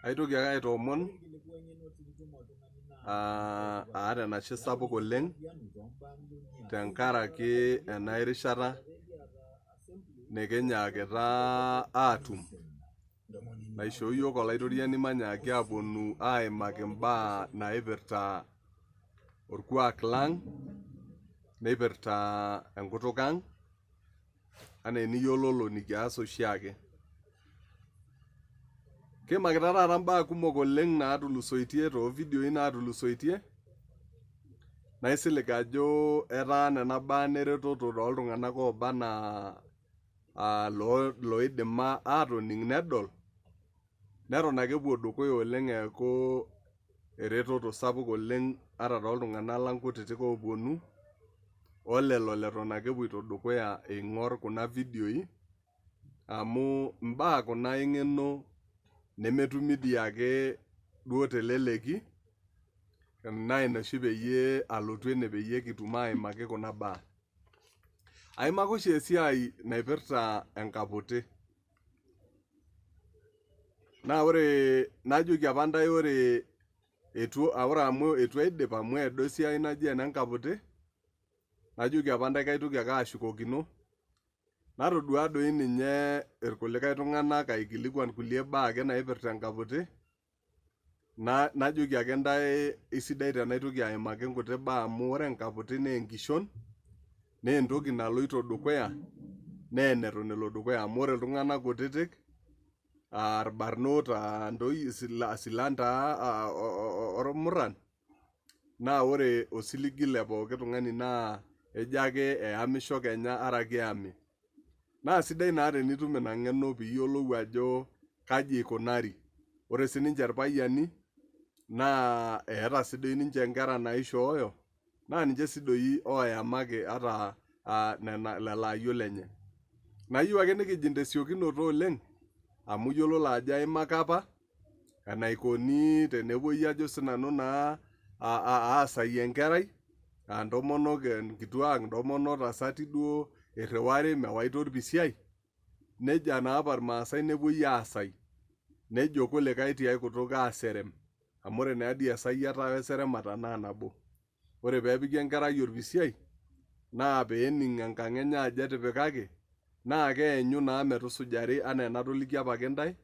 Aitoki ake aitoomon aata enashe sapuk oleng tenkaraki ena rishata nikinyaakita aatum naishoo iyiook olaitoriani manyaaki aaponu aimaki imbaa naipirta orkuak lang neipirta enkutuk ang anaa eniyiololo nikias oshiake. Kiimakita taata imbaa kumok oleng naatulusoitie too vidioi naatulusoitie naisilig ajo etaa nena baa neretoto tooltung'anak ooba anaa loidima aatoning nedol neton ake epuo dukuya oleng eeku eretoto sapuk oleng ata tooltung'anak lang kutitik oopuonu olelo leton ake epuoito dukuya eing'or kuna vidioi amu imbaa kuna eng'eno nemetumi dii ake duo teleleki naa ina oshi peyie alotu ene peyie kitum aimaki kuna baa. Aimaka oshi esiai naipirta enkaputi. Naa ore najoki apa ntae ore eitu ore amu eitu aidip amu eedo esiai naji enenkaputi najoki apa ntae kaitoki ake ashukokino natodua doi ninye irkulikae tung'anak aikilikuan kulie baa ake naipirta enkaputi najoki ake ntae eisidai tenaitoki aimaki nkuti baa amu ore enkaputi naa enkishon naa entoki naloito dukuya naa eneton elo dukuya amu ore iltung'anak kutitik aa irbarnot aa ntoyie silan taa ormurran naa ore osiligi le pooki tung'ani naa ejo ake eyamisho kenya araki eyami. Naa sidai naa tenitum ina ng'eno piiyiolou ajo kaji eikunari. Ore sininche irpayiani naa eeta sii doi ninche inkera naishooyo naa ninche sii doi ooyamaki ata nena lelo ayiok lenye. Nayieu ake nikijing tesiokinoto oleng amu iyiololo ajo aimaka apa enaikoni tenepuoi ajo sinanu naa aasayie enkerai aa ntomonok nkituak intomonok tasati duo irriwari mewaita orpisiai nejia naa apa irmaasai nepuoi aasai nejo kulikae tiae kutuk aaserem amu ore naa dii esayiata weseremata naa nabo. Ore peepiki enkerai orpisiai naa peening enkang enye ajo etipikaki naa keenyu naa metusujari anaa enatoliki apake intae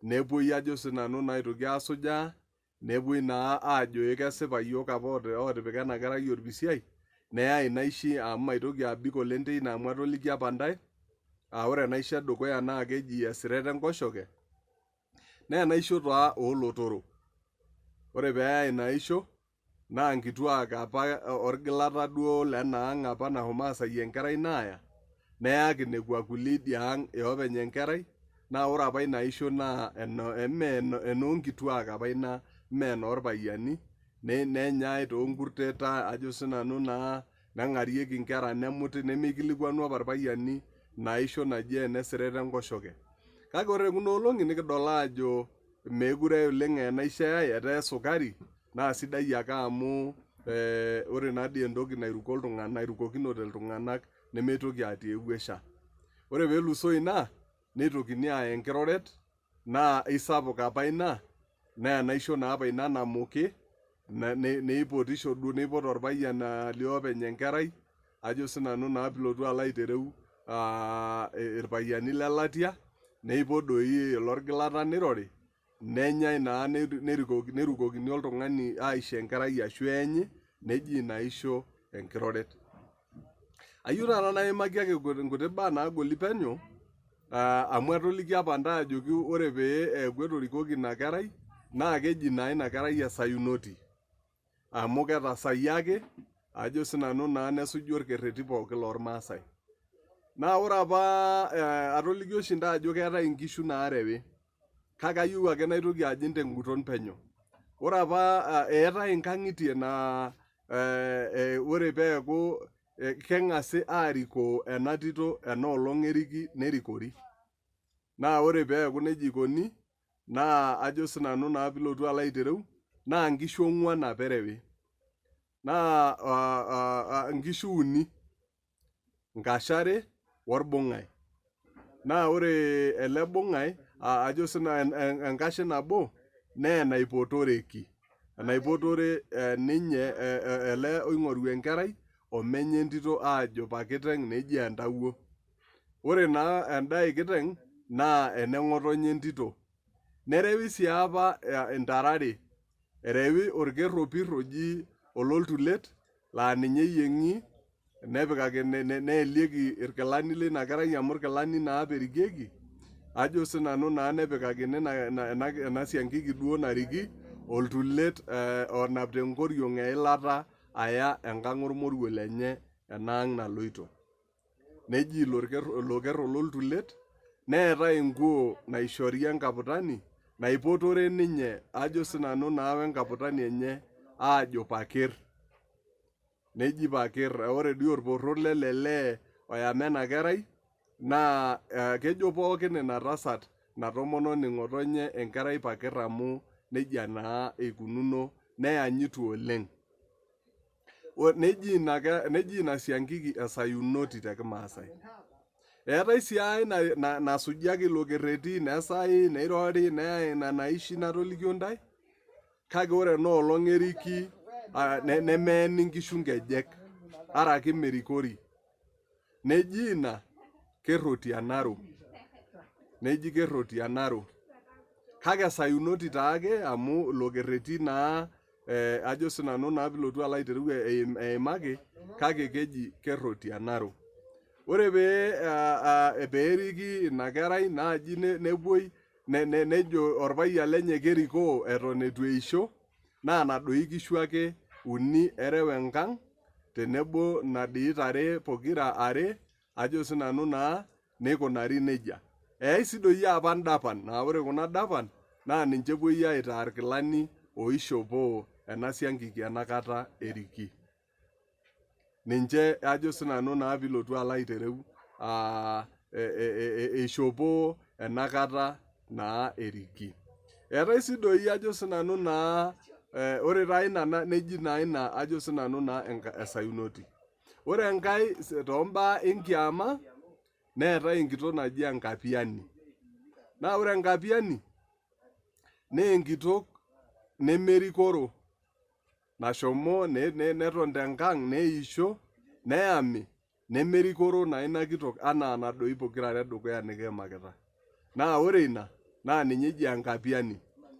nepuoi ajo sinanu naa aitoki asujaa nepuoi naa aajo ee kesipa iyiook apa otipika ena kerai orpisiai neyai inaishi amu maitoki abik oleng teine amu atoliki apa intae aa ore enaisho edukuya naa keji esiret enkoshoke naa enaisho taa oolotorok. Ore peyai ina aisho naa nkituak apa orgilata duo lena ang apa nashomo asayie enkerai naaya neyaki nekua kulie idia ang eopeny enkerai naa ore apa ina aisho naa eme enoonkituak apa ina mee enoorpayiani nenyae toonkurteta ajo sinanu naa neng'arieki inkera nemuti nemeikilikuanu apa irpayiani ina aisho naji enesiret enkoshoke. Kake ore tekuna olong'i nikidol aajo meekure oleng aa enaisho eyai etaa esukari naa sidai ake amu ore naa dii entoki nairuko iltung'anak nairukokinote iltung'anak nemeitoki atii ewuesha. Ore peelusoo ina neitokini aaya enkiroret naa eisapuk apa ina naa enaisho naa apa ina namuki neipotisho duo neipot orpayian liopeny enkerai ajo sinanu naa piilotu alo aitereu irpayiani lelatia neipot doi olorgilata neirori nenyai naa nerikokini oltung'ani aisho enkerai ashu eenyi neji ina aisho enkiroret. Ayieu taata naimaki ake nkuti baa naagoli penyo amu atoliki apa ntae ajoki ore pee eeku etorikoki ina kerai naa keji naa ina kerai esayunoti amu ketasayiaki ajo sinanu naa nesuju orkerreti pooki lormaasai. Naa ore apa atoliki oshi intae ajo keetae inkishu naarewi kake ayieu ake naitoki ajing tenguton penyo. Ore apa eetae inkang'itie naa ore peeku keng'asi aarikoo ena tito ena olong eriki nerikori. Naa ore peeku nejia ikoni naa ajo sinanu naa piilotu alo aitereu naa nkishu ong'uan apa erewi. Naa nkishu uni nkashe are orbung'ai. Naa ore ele bung'ai ajo sii nanu enkashe nabo naa enaipotoreki. Enaipotore ninye ele oing'oru enkerai omenye entito aajo pakiteng' neji entawuo. Ore naa enda e kiteng' naa ene ng'otonye entito. Nerewi sii apa intare are, erewi orker opir oji ololtulet laa ninye eyieng'i nepikakini neelieki irkilani leina kerai amu irkilani naa apa erikieki ajo sinanu naa nepikakini ena siankiki duo nariki oltulet onap tenkoriong eilata aya enkang ormoruo lenye ena ang naloito. Neji ilo ker ololtulet neetae enkuo naishori enkaputani naipotore ninye ajo sinanu naa wenkaputani enye aajo pakir. Neji pakir ore dii orporor lele lee oyama ena kerai naa kejo pookin ina tasat ina tomononi ng'otonye enkerai pakir amu nejia naa ikununo neyanyitu oleng. Neji ina siankiki esayunoti te kimaasai. Eetae sii ae nasuji ake ilo kerreti nesai neirori neyai ina naishi natolikio intae kake ore ena olong eriki nemeeni inkishu inkejek araki merikori. Neji ina kerrotianaro, neji kerrotianaro. Kake esayunoti taake amu ilo kerreti naa ajo sinanu naa piilotu alo aitereu eimaki kake keji kerrotianaro. Ore pee eriki ina kerai naaji nepuoi nejo orpayian lenye kerikoo eton eitu eisho naa inadoi kishu ake uni ereu enkang tenebo inadii tare pokira are ajo sinanu naa neikunari nejia. Eyai sii doi apa indapan naa ore kuna dapan naa ninche epuoi aitaa irkilani oishopoo ena siankiki enakata eriki. Ninche ajo sinanu naa piilotu alo aitereu eishopoo enakata naa eriki. Eetae sii doi ajo sinanu naa ore taa ina neji naa ina ajo sinanu naa esayunoti. Ore enkae toombaa enkiama neetae enkitok naji enkapiani. Naa ore enkapiani naa enkitok nemerikoro nashomo neton tenkang neisho neyami nemerikoro naa ina kitok anaa nena doi pokira are edukuya nikiimakita. Naa ore ina naa ninye eji enkapiani.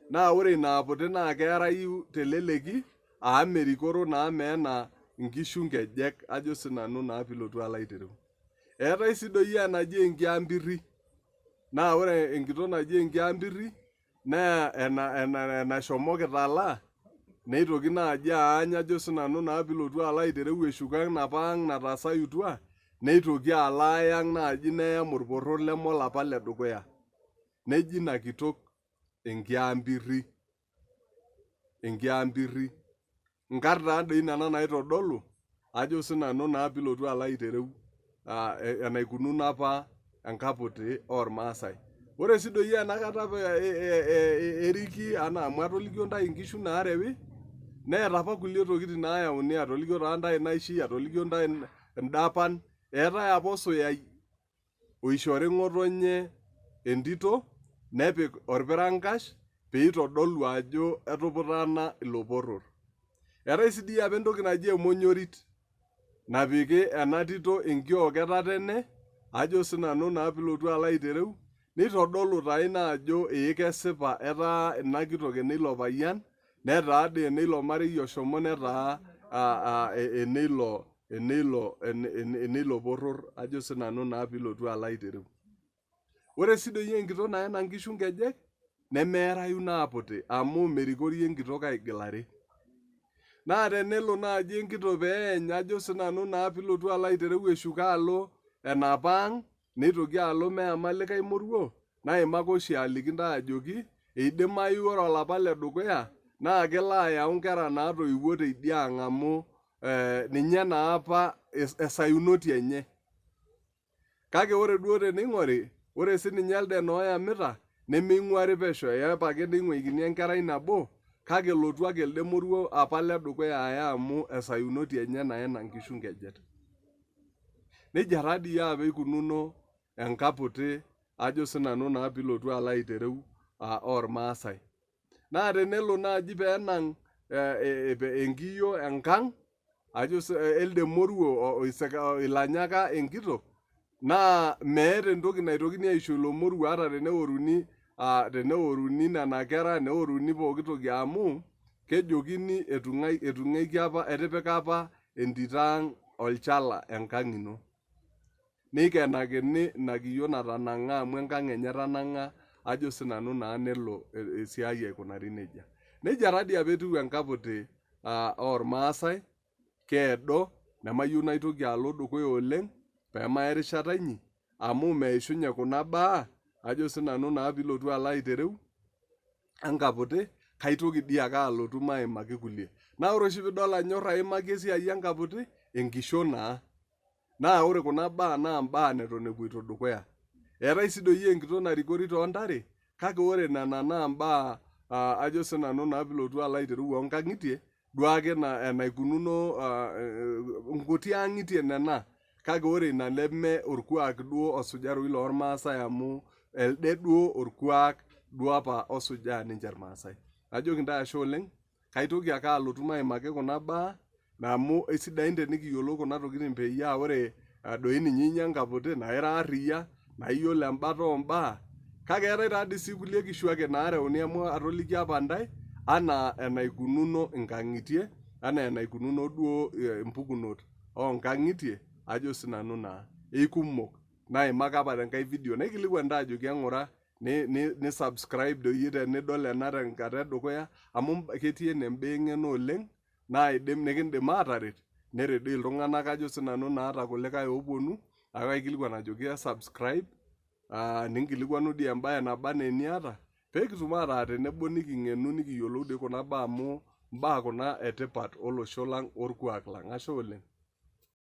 Naa ore ina aputi naa keerayu teleleki amu merikoro naa meena inkishu inkejek ajo sinanu naa piilotu alo aitereu. Eetae sii doi enaji enkiambiri. Naa ore enkitok naji enkiambiri naa enashomo kitala neitoki naaji aany ajo sinanu naa piilotu alo aitereu eshuko enapa ang natasayutua neitoki alo ae ang naaji neyam orporor leme olapa ledukuya. Neji ina kitok enkiambiri, enkiambiri. Inkarn taa doi nena naitodolu ajo sinanu naa piilotu alo aitereu enaikununo apa enkaputi ormaasai. Ore sii doi enakata eriki anaa amu atolikio intae inkishu naarewi neeta apa kulie tokitin naayauni atolikio taa intae inaishi, atolikio intae indapan, eetae apa osuyai oishori ng'otonye entito nepik orpirankash peitodolu ajo etuputana ilo poror. Eetae sii dii apa entoki naji emonyorit napiki ena tito enkiok etatene ajo sinanu naa piilotu alo aitereu neitodolu taa ina ajo ee kesipa etaa ina kitok eneilo payian netaa dii eneilo marei oshomo netaa eneilo eneilo eneilo poror ajo sinanu naa piilotu alo aitereu. Ore sii doi enkitok naena inkishu inkejek nemeerayu naa aputi amu merikori enkitok aigilare. Naa tenelo naaji enkitok peeny ajo sinanu naa piilotu alo aitereu eshuko alo enapa ang neitoki alo meyama likae moruo naimaka oshi aliki intae ajoki eidimayu ore olapa le dukuya naa kelo ayau inkera naatoiwuo teidia ang amu ninye naa apa esayunoti enye. Kake ore duo teneing'ori ore siininye elde naa oyamita nemeing'uari pesho eepa ake neing'uikini enkerai nabo kake elotu ake elde moruo apa le dukuya aya amu esayunoti enye naena inkishu inkejek. Nejia taa dii apa eikununo enkaputi ajo sinanu naa piilotu alo aitereu ormaasai. Naa tenelo naaji pee enang enkiyio enkang ajo elde moruo oilanyaka enkitok naa meeta entoki naitokini aisho ilo moruo ata teneoruni teneoruni nena kera neoruni pooki toki amu kejokini etung'aikia apa etipika apa entito ang' olchala enkang' ino. Neikenakini ina kiyio natanang'a amu enkang' enye etanang'a ajo sinanu naa nelo esiai aikunari nejia. Nejia taadii apa etiu enkaputi oormaasai keedo nemayieu naitoki alo dukuya oleng pee maya erishata inyi amu meishunye kuna baa ajo sinanu naa piilotu alo aitereu enkaputi kaitoki dii ake alotu maimaki kulie. Naa ore oshi piidol anyorr aimaki esiai enkaputi enkishon naa. Naa ore kuna baa naa mbaa neton epuoito dukuya. Eetae sii doi enkitok narikori too ntare kake ore nena naa mbaa ajo sii nanu naa piilotu alo aitereu oo nkang'itie duake enaikununo nkuti ang'itie nena kake ore ina neme orkuak duo osujaroi lormaasai amu elde duo orkuak duo apa osujaa ninche irmaasai. Najoki intae ashe oleng. Kaitoki ake alotu maimaki kuna baa amu eisidain tenikiyiolou kuna tokitin peyie aa ore doi ninye inya enkaputi naa ira arriyia naa iyiolo embata oo mbaa. Kake eetae taa dii sii kulie kishu ake naareuni amu atolikia apa intae anaa enaikununo inkang'itie anaa enaikununo duo impukunot oo nkang'itie ajo sii nanu naa. Eikumok naimaka apa tenkae video naikilikuan intae ajoki eng'ura ni subscribe doi tenidol ena tenkata edukuya amu ketii ene imbaa eng'eno oleng naidim nikindim aataret neret doi iltung'anak ajo sinanu naa ata kulikae ooponu ake kaikilikuan ajoki subscribe ninkilikuanu dii embae naba enaa eniata pee kitum ataa tenebo niking'enu nikiyiolou dii kuna baa amu imbaa kuna etipat olosho lang orkuak lang ashe oleng.